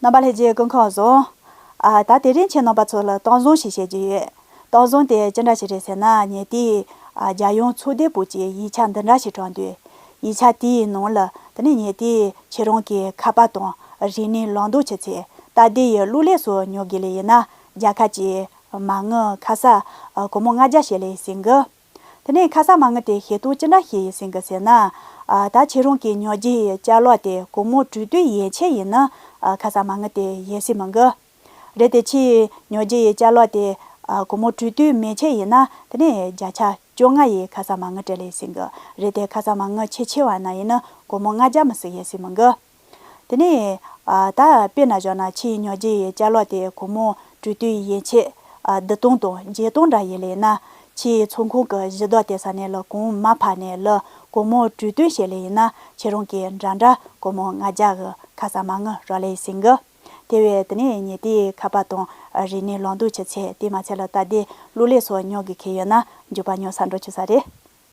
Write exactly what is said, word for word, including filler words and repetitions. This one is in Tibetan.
རྣམ་པ་ལྷན་རྒྱས་སྐུ་ཁམས་བཟང་། ཨ། ད་དེ་རིང་ཁྱེད་རྣམ་པ་ཚོ་ལ་གཏམ་བཟང་ཞིག་བཤད་རྒྱུ་ཡོད། གཏམ་བཟང་དེ་ཅི་འདྲ་ཞིག་རེད་ཟེར་ན། ངས་དེ་ཨ་རྒྱལ་ཡོངས་ཚོགས་སྡེ་པུའུ་ཀྱི་ཡིག་ཆ་འདི་འདྲ་ཞིག་དྲངས་འདུག་ཡིག་ཆ་དེའི་ནང་ལ་དེ་ནས་ངས་དེ་ཁྱེད་རང་གི་ཁ་པར་དང་རིག་གནས་ལམ་སྟོན་བྱེད་ཚད་སྟབས་བདེ་ཡི་གློག་ཀླད་སོགས་ཉོ་དགོས་ལེ་ཡིན་ན། རྒྱལ་ཁབ་ཀྱི་མ་དངུལ་ཁ་གསབ་ཨ་སྒོར་མོ་ལྔ་བརྒྱ་བྱེད་ལེ་ཟིན་གི། དེ་ནས་ཁ་གསབ་མ་དངུལ་དེ་བཤད་སྟངས་ཅི་འདྲ་ཞིག་ཡིན་ཟིན་གི་ཟེར་ན། ཨ། ད་ཁྱེད་རང་གི་ཉོ་རྒྱུ་ཡི་ཅ་ལག་དེ་སྒོར་མོ་དྲུག་སྟོང་ཡན་ཆད་ཡིན་ན། ཨ། ཁ་གསབ་མ་དངུལ་དེ་ཡོད་སྲིད་མི་འགི། རེད་དེ། ཁྱེད་ཉོ་རྒྱུ་ཡི་ཅ་ལག་དེ་ཨ་སྒོར་མོ་དྲུག་སྟོང་མན་ཆད་ཡིན་ན། དེ་ནས་བརྒྱ་ཆ་བཅོ་ལྔ་ཡི་ཁ་གསབ་མ་དངུལ་སྤྲད་ལེ་ཟིན་གི། རེད་དེ། ཁ་གསབ་མ་དངུལ་ཆེ་ཆེ་བ་ན་ཡིན་ན་སྒོར་མོ་ལྔ་བརྒྱ་མི་ཟིན་ཡོད་སྲིད་མི་འགི། དེ་ནས་ཨ་ད་དཔེར་ན་བཞག་ན། ཁྱེད་ཉོ་རྒྱུ་ཡི་ཅ་ལག་དེ་སྒོར་མོ་དྲུག་སྟོང་ཡན་ཆད་ཨ་བདུན་སྟོང་དང་བརྒྱད་སྟོང་འདྲ་ཡིན་ལེ་ན། ཁྱེད་ཚོང་ཁང་གི་གཞི་རྟགས་སྟེར་ས་ནས་ལ་གོང་མ་ཕར་ནས་ལ་སྒོར་མོ་དྲུག་སྟོང་བྱེད་ལེ་ཡིན་ན། ཁྱེད་རང་གི་འདྲ་འདྲ་སྒོར་མོ་ལྔ་བརྒྱ་གི་ཁ་གསབ་མ་དངུལ་རག་ལེ་ཟིན་གི། དེ་བས་དེ་ནས་ངས་དེའི་ཁ་པར་དང་རིག་གནས་ལམ་སྟོན་བྱེད་ཚད། དེ་མ་ཚད་ལ་སྟབས་བདེ་གློག་ཀླད་སོགས་ཉོ་དགོས་མཁན་ཡོད་ན་མགྱོགས་པ་ཉོ་ས་འགྲོ་བཅུག་ས་རེད།